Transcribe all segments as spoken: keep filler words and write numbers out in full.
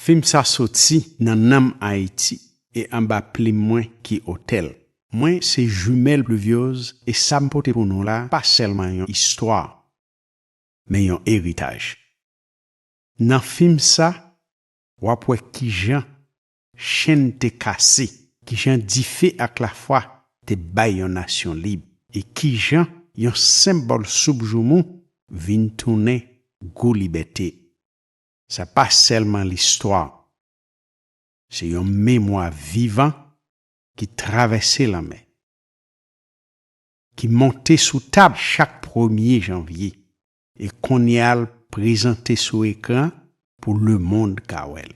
Fim sa soti nan nanm Ayiti e anba plim mwen ki otè l. Mwen se Jumelle Pluviose e sa m pote pou nou la pa sèlman yon istwa, men yon eritaj. Nan fim sa, w ap wè kijan chenn te kase, kijan dife ak lafwa te bay yon nasyon lib, e kijan yon senp bòl soup joumou vin tounen gou libète. Sa pa sèlman listwa, se yon memwa vivan ki travèse lanmè, ki monte sou tab chak premye janvye, e kounye a l prezante sou ekran pou lemonn ka wè l.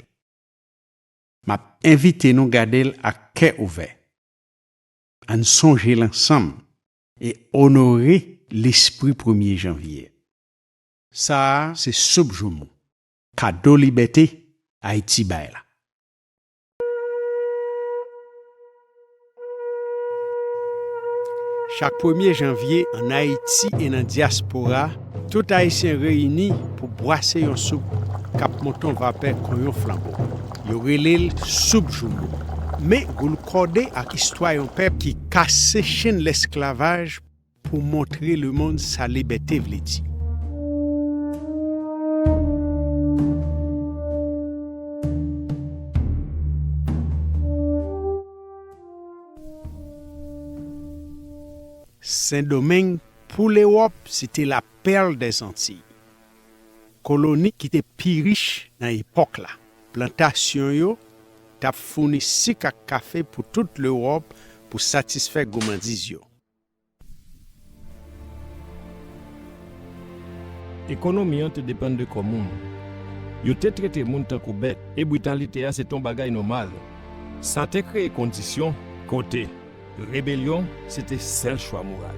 M ap envite nou gade l ak kè ouvè. Ann sonje l ansanm e onore lespri premye janvye. Sa a se soup joumou, kado libète Ayiti bay la. Chak premye janvye, ann Ayiti e nan dyaspora, tout Ayisyen reyini pou bwase yon soup k ap monte yon vapè kon yon flanbo. Yo rele l soup joumou. Men gou l kòde ak istwa yon pèp ki kase chenn lesklavaj pou montre lemonn sa libète vle di. Sendomeng, pou Lewòp, se te la perle des Antilles. Koloni ki te pi rich nan epòk la. Plantasyon yo t ap founi sik ak kafe pou tout Lewòp pou satisfè goumandiz yo. Ekonomi an te depann de kò moun. Yo te trete moun tankou bèt, e britalite a se te yon bagay nòmal. Sa te kreye kondisyon kote rebelyon se te sèl chwa moral.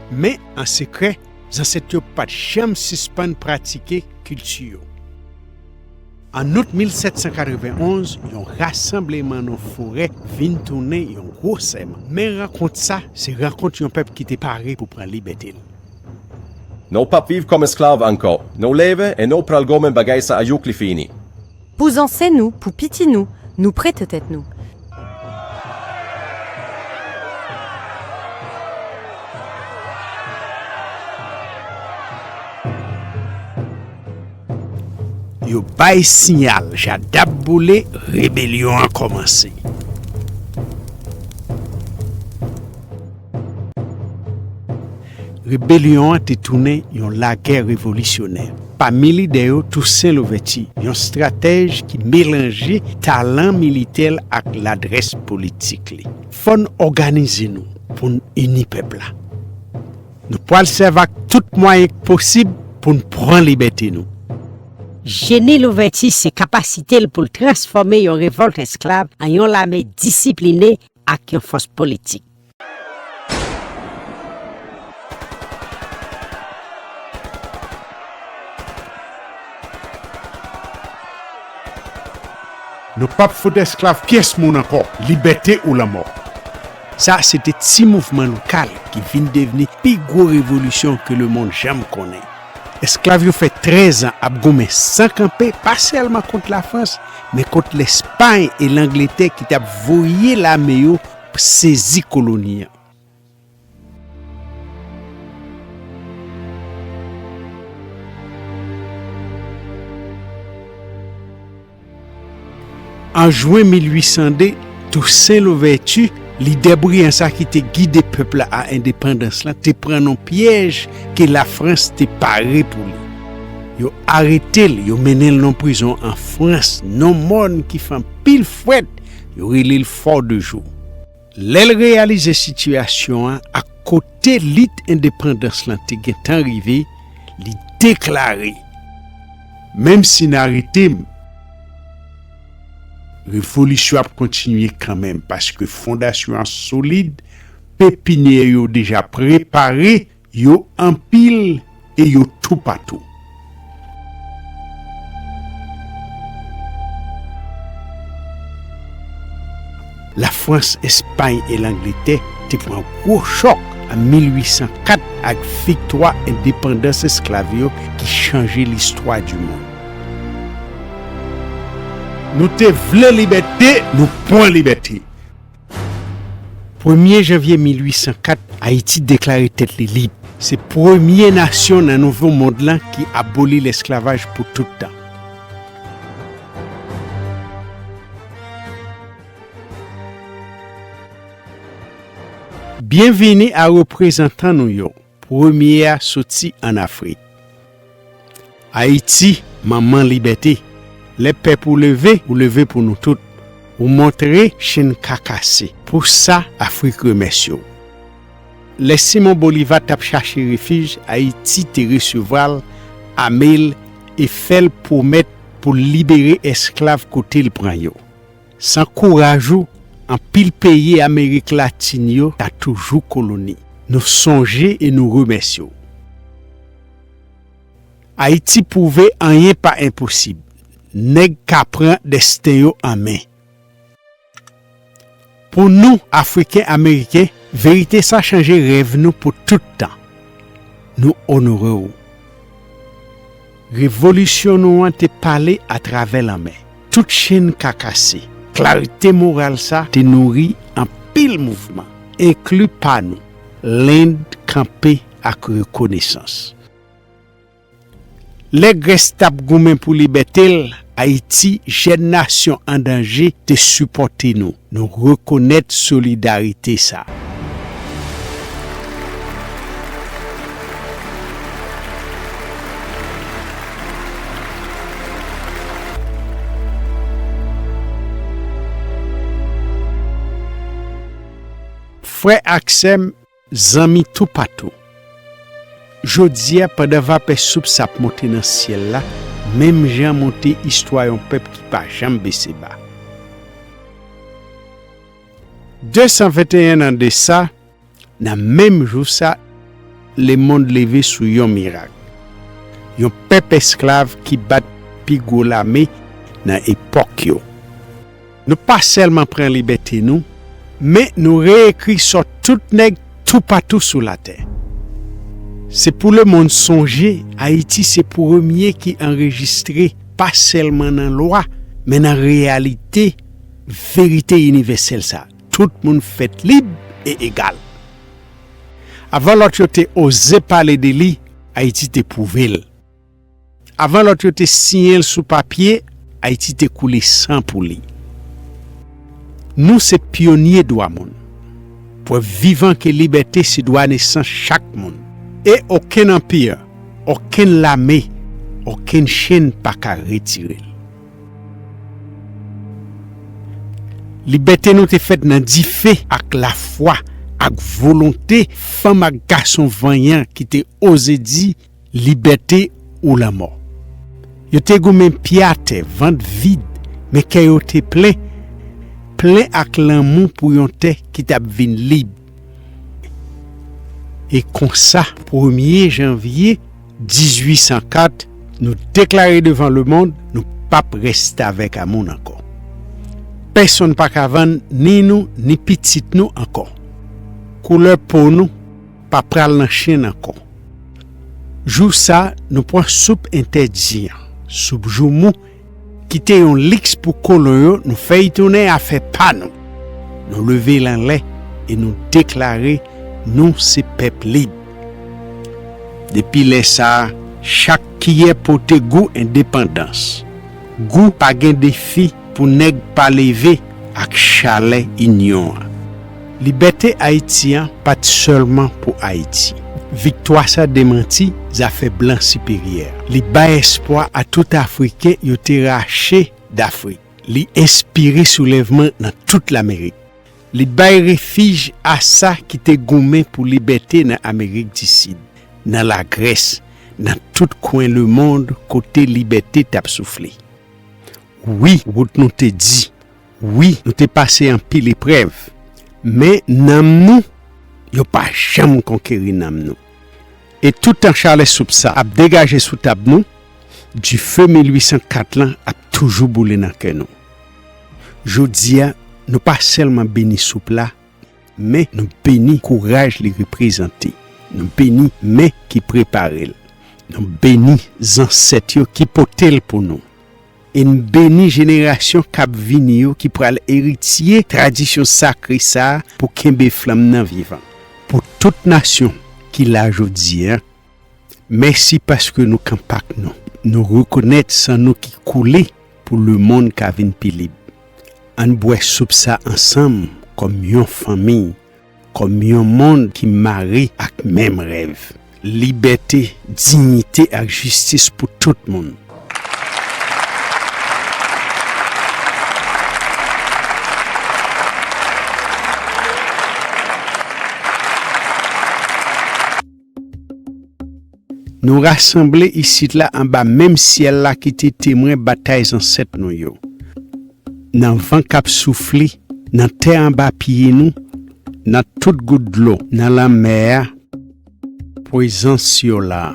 Men, an sekrè, zansèt yo pa t janm sispann pratike kilti yo. An out mil sèt san katreven onz, yon rasanbleman nan forè vin tounen yon gwo sèman. Men rankont sa, se rankont yon pèp ki te pare pou pran libète l. Nou p ap viv kòm esklav ankò. Nou leve e nou pral goumen bagay sa a jouk li fini. Pou zansèt nou, pou piti nou, nou prete tèt nou. Yo bay siyal, jadap boule, rebelyon an kòmanse. Rebelyon an te tounen yon lagè revolisyonè. Pami lidè yo, Tousen Louvèti, yon estratèj ki melanje talan militè l ak ladrès politik li. Fò n òganize nou pou n ini pèp la. Nou pral sèvi ak tout mwayen k posib pou n pran libète nou. Jeni Louvèti se kapasite l pou l transfòme yon revòlt esklav an yon lame disipline ak yon fòs politik. Nou p ap fout esklav pyès moun ankò, libète ou lanmò. Sa a se te ti mouvman lokal ki vin devni pi gwo revolisyon ke lemonn janm konnen. Esklav yo fè trèz an ap goumen san kanpe, pa sèlman kont Lafrans, men kont Lespay e Langletè ki t ap voye lame yo sezi koloni an. An jen mil uit san de, Tousen Louvèti, lidè briyan sa ki te gide pèp la a endepandans lan, te pran nan pyèj ke Lafrans te pare pou li. Yo arete l, yo mennen l nan prizon an Frans, nan mòn ki fè anpil fwèt, yo rele l Fort de Joux. Lè l reyalize sitiyasyon an ak kote lit endepandans lan te gentan rive, li deklare, menm si n arete m, revolisyon ap kontinye kanmenm, paske fondasyon an solid, pepinyè yo deja prepare, yo anpil e yo toupatou. Lafrans, Espay e Langletè te pran gwo chòk an mil uit san kat ak viktwa endepandans esklav yo ki chanje listwa di monn. Nou te vle libète, nou pran libète. Premye janvye mil uit san kat, Ayiti deklare tèt li lib. Se premye nasyon nan nouvo mond lan ki aboli lesklavaj pou tout tan. Byenvini a reprezantan nou yo. Premye a soti ann Afrik. Ayiti, manman libète. Lè pèp ou leve, ou leve pou nou tout. Ou montre chenn ka kase. Pou sa, Afrik remèsye w. Lè Simon Boliva t ap chache refij, Ayiti te resevwa l, ame l e fè l pwomèt pou l libere esklav kote l pran yo. San kouraj ou, anpil peyi Amerik Latin yo ta toujou koloni. Nou sonje e nou remèsye w. Ayiti pwouve anyen pa enposib. Nèg ka pran desten yo an men. Pou nou, Afriken Ameriken, verite sa chanje rèv nou pou tout tan. Nou onore w. Revolisyon nou an te pale atravè lanmè. Tout chenn ka kase. Klarite moral sa te nouri anpil mouvman, enkli pa nou, Lend kanpe ak rekonesans. Lè Grès t ap goumen pou libète l, Ayiti, jèn nasyon an danje, te sipòte nou. Nou rekonèt solidarite sa. Frè ak sè m, zanmi toupatou. Jodi a, pandan vapè soup sa ap monte nan syèl la, menm jan monte istwa yon pèp ki pa janm bese ba. De san venteyen an de sa, nan menm jou sa, lemonn leve sou yon mirak. Yon pèp esklav ki bat pi gwo lame nan epòk yo. Nou pa sèlman pran libète nou, men nou reyekri sò tout nèg toupatou sou latè. Se pou lemonn sonje, Ayiti se premye ki anrejistre, pa sèlman nan lwa, men nan reyalite, verite inivèsèl sa. Tout moun fèt lib e egal. Avan lòt yo te oze pale de li, Ayiti te pwouve l. Avan lòt yo te siyen l sou papye, Ayiti te koule san pou li. Nou se pyonye dwa moun. Prèv vivan ke libète se dwa nesans chak moun. E okenn anpi, okenn lame, okenn chenn pa ka retire l. Libète nou te fèt nan dife ak lafwa, ak volonte fanm ak gason vanyan ki te oze di, libète ou lanmò. Yo te goumen pye atè, vant vid, men kè yo te plen, plen ak lanmou pou yon tè ki t ap vin lib. E konsa, premye janvye dizuit san kat, nou deklare devan lemonn, nou p ap restavèk a moun ankò. Pèsonn pa ka vann ni nou, ni pitit nou ankò. Koulè po nou pa pral nan chenn ankò. Jou sa, nou pran soup entèdi an, soup joumou, ki te yon liks pou kolon yo, nou fè l tounen afè pa nou. Nou leve l anlè e nou deklare nou se pèp lib. Depi lè sa a, chak kiyè pote gou endepandans. Gou pa gen defi pou nèg pa leve ak chalè inyon an. Libète Ayiti an pa t sèlman pou Ayiti. Viktwa sa demanti zafè blan siperyè. Li bay espwa a tout Afriken yo te rache Dafrik. Li enspire soulèvman nan tout Lamerik. Li bay refij a sa ki te goumen pou libète nan Amerik di Sid, nan Lagrès, nan tout kwen lemonn kote libète t ap soufle. Wi, wout nou te di. Wi, nou te pase anpil eprèv. Men nanm nou, yo pa janm konkeri nanm nou. E toutan chalè soup sa ap degaje sou tab nou, dife mil uit san kat lan ap toujou boule nan kè nou. Jodi a, nou pa sèlman beni soup la, men nou beni kouraj li reprezante. Nou beni men ki prepare l. Nou beni zansèt yo ki pote l pou nou. E n beni jenerasyon k ap vini yo ki pral eritye tradisyon sakre sa a pou kenbe flanm nan vivan. Pou tout nasyon ki la jodi a, mèsi paske nou kanpe ak nou. Nou rekonèt san nou ki koule pou lemonn ka vin pi lib. Ann bwè soup sa ansanm kòm yon fanmi, kòm yon mond ki mare ak menm rèv. Libète, diyite ak jistis pou tout moun. Nou rasanble isit la anba menm syèl la ki te temwen batay zansèt nou yo. Nan van k ap soufle, nan tè anba pye nou, nan tout gout dlo, nan lanmè a, prezans yo la.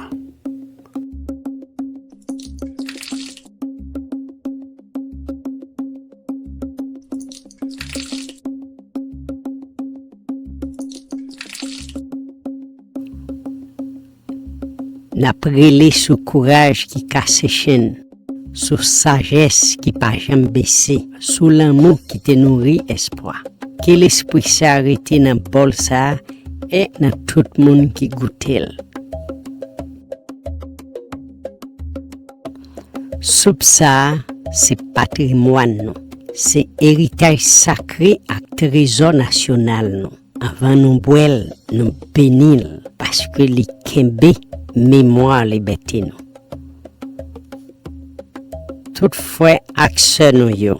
N ap rele sou kouraj ki kase chenn, sou sajès ki pa janm bese, sou lanmou ki te nouri espwa. Ke lespri sa a rete nan bòl sa a e nan tout moun ki goute l. Soup sa a se patrimwàn nou, se eritaj sakre ak trezò nasyonal nou. Anvan nou bwè l, nou beni l, paske li kenbe memwa libète nou. Tout frè ak sè nou yo,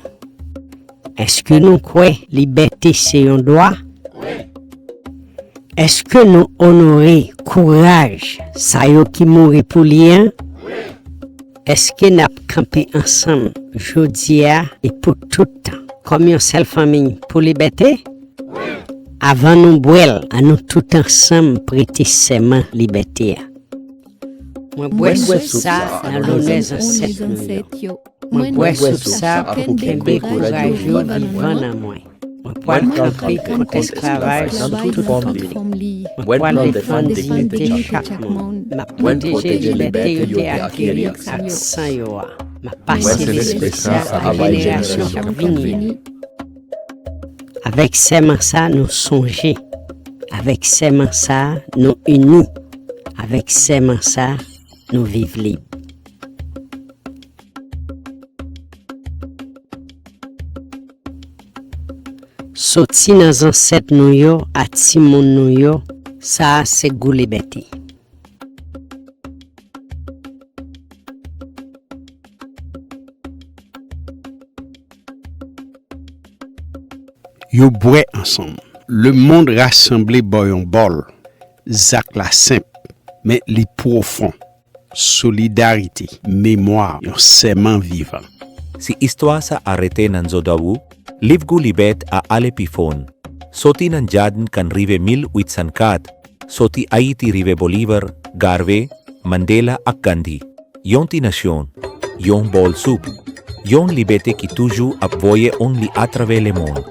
èske nou kwè libète se yon dwa? Èske nou onore kouraj sa yo ki mouri pou li an? Èske n ap kanpe ansanm jodi a e pou tout tan, kòm yon sèl fanmi pou libète? Avan nou bwè l, ann nou tout ansanm prete sèman libète a. Mwen bwè soup sa nan lonè zansèt nou yo. Mwen bwè soup sa pou kenbe kouraj yo vivan nan mwen. Mwen pral kanpe kont esklavaj sou tout fòm li. Mwen pral defann diyite chak moun. M ap pwoteje libète yo te akeri ak san yo a. M ap pase lespri sa a jenerasyon k ap vini. Avèk sèman sa, nou sonje. Avèk sèman sa, nou ini. Avèk sèman sa, nou viv lib. Soti nan zansèt nou yo a timoun nou yo, sa a se gou libète. Yo bwè ansanm. Lemonn rasanble bò yon bòl. Zak la senp, men li pwofon. Solidarite, memwa, yon sèman vivan. Si istwa sa a rete nan zoda ou, liv Gou Libète a ale pi fon. Soti nan Djadn Khan rive mil uit san kat, soti Ayiti rive Bolivar, Garvey, Mandela ak Gandhi. Yon ti nasyon, yon bòl soup, yon libète ki toujou ap voye onn li atravè lemonn.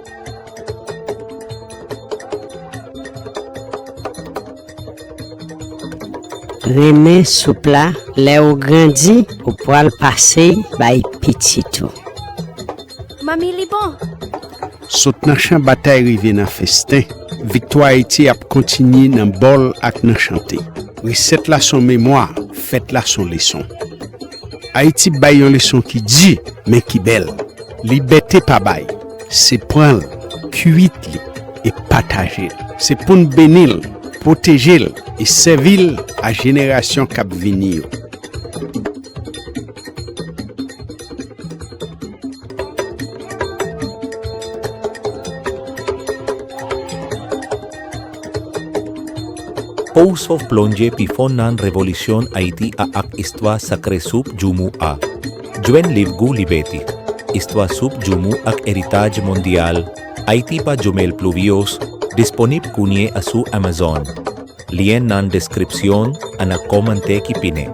Renmen soup la, lè ou grandi, ou pral pase bay pitit ou. Manmi, li bon! Sot nan chan batay rive nan festen, viktwa Ayiti ap kontinye nan bòl ak nan chante. Resèt la se yon memwa, fèt la se yon leson. Ayiti bay yon leson ki di, men ki bèl. Libète pa bay, se pran l, kuit li, e pataje l. Se pou n beni l, pwoteje l, e sèvi l a jenerasyon k ap vini yo. Pou w sòv plonje pi fon nan revolisyon Ayiti a ak istwa sakre soup djoumou a, jwenn liv Gou Libète, Istwa Soup Djoumou ak Eritaj Mondyal Ayiti pa Jomel Pluviose, disponib kounye a sou Amazon. Lyen nan deskripsyon an ak kòmantè ki pini.